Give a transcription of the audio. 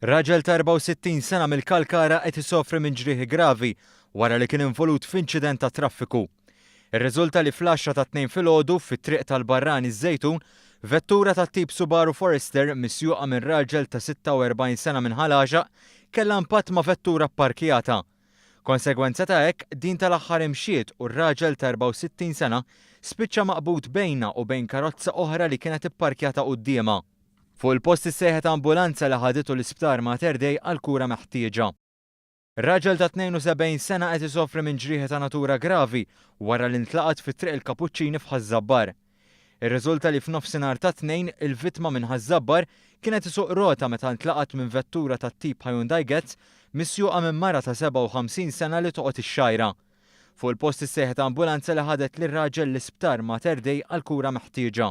Raġel ta' 64 sena mill-Kalkara qed isofri minn ġrieħi gravi wara li kien involut f'inċident tat-traffiku. Irriżulta li fl-għaxra tat-Tnejn filgħodu, fit-triq tal-Barrani ż-Żejtun, vettura tat-tip Subaru Forester misjuqa minn raġel ta' 46 sena minn Ħal Għaxaq kellha impatt ma' vettura pparkjata. Konsegwenza ta' hekk, din tal-aħħar imxiet u r-raġel ta' 64 sena spiċċa maqbud bejnha u bejn karozza oħra li kienet ipparkjata quddiemha. Fuq il-post issejħet ambulanza li ħaditu l-Isptar Mater Dei għall-kura meħtieġa. Raġel ta' 72 sena qed isofri minn ġrieħi ta' natura gravi wara li ntlaqat fi Triq il-Kapuċċini f'Ħaż-Żabbar. Irriżulta li f'nofsinhar tat-Tnejn, il-vittma minn Ħaż-Żabbar kien qed isuq rota meta ntlaqat minn vettura tat-tip Hyundai Getz misjuqa minn mara ta' 57 sena li toqgħod ix-Xgħajra. Fuq il-post issejħet ambulanza li ħadet lir-raġel l-Isptar Mater Dei għall-kura meħtieġa.